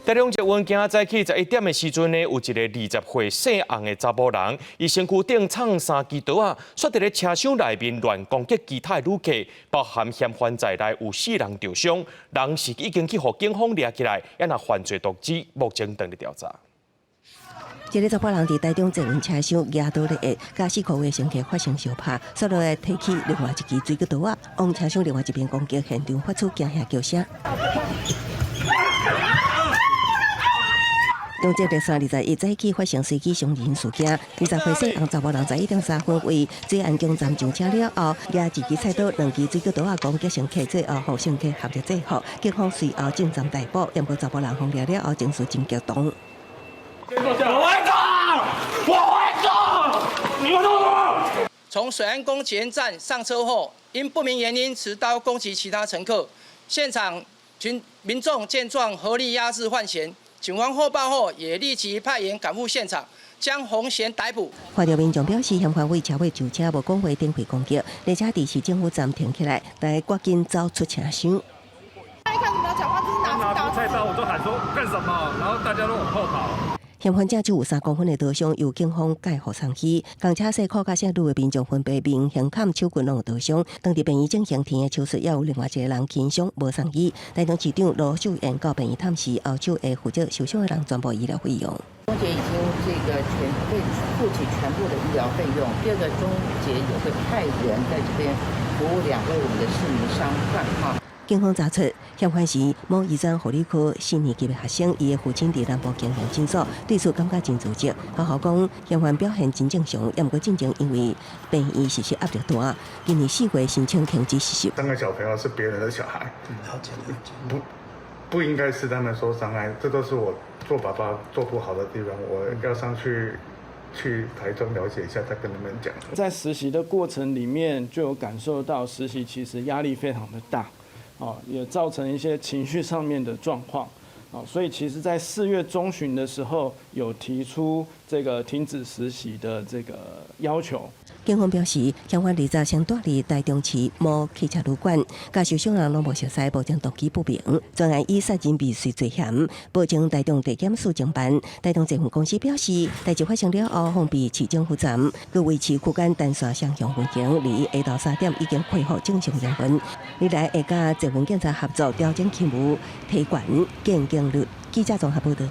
台中捷運今早起11點的時陣呢，有一个20歲姓洪的查埔人，伊身軀頂藏三支刀仔，煞佇咧車廂內面亂攻擊其他的旅客，包含嫌犯在內有四人著傷，人是已經去予警方掠起來，抑若犯罪動機目前正佇調查。這个查埔人佇台中捷運車廂舉刀咧，佮四箍的乘客發生相拍，煞落來提起另外一支水果刀仔，往車廂另外一邊攻擊，現場發出驚嚇叫聲。中捷熱線21早起發生隨機傷人事件，20歲姓洪查某人11點3分佇水安宮站上車了後，舉一支菜刀、兩支水果刀仔攻擊乘客，最後予乘客合力制服，警方隨後進站逮捕，毋過查某人予掠了後，情緒真激動。我會走，我會走，你們做什麼？從水安宮捷運站上車後，因不明原因持刀攻擊其他乘客，現場群民眾見狀合力壓制犯嫌。警方獲報後，也立即派員趕赴現場，將洪賢逮捕。看著民眾表示，嫌犯佇車尾上車無講話，展開攻擊，列車佇市政府站停起來，來趕緊走出車廂。他一開始沒有講話，就是拿拿出菜刀，我就喊說幹什麼，然後大家都往後跑。嫌犯者手有3公分的刀傷，由警方蓋護送去。共車細褲佮姓呂的民眾分別面、胸坎、手骨攏有刀傷。當佇病院進行天的手術，也有另外一個人輕傷無送醫。台中市長盧秀燕到病院探視，後手會負責受傷的人全部醫療費用。中捷已經這個全會負起全部的醫療費用。第二個，中捷也會派人在這邊服務兩位我們的市民傷患哈。警方查出，嫌犯是某醫專護理科四年級的學生，伊的父親佇南部經營診所，對此感覺真自責。學校講，嫌犯表現真正常，毋過進前因為病院實習壓力大，今年4月申請停止實習。三個小朋友是別人的小孩，了解了解，不應該是他們受傷害，這都是我做爸爸做不好的地方，我要上去台中了解一下，再跟他們講。在實習的過程裡面，就有感受到實習其實壓力非常的大。哦，也造成一些情緒上面的狀況，哦，所以其實，在4月中旬的時候，有提出這個停止實習的這個要求。警方表示，嫌犯20先蹛佇台中市某汽車旅館，佮受傷人攏無熟似，目前動機不明，專案以殺人未遂罪嫌，報請台中地檢署偵辦。台中捷運公司表示，代誌發生了後，封閉市政府站，閣維持區間單線雙向運行，而下晝3點已經恢復正常營運。未來會佮捷運警察合作調整勤務，提懸建警率。記者綜合報道。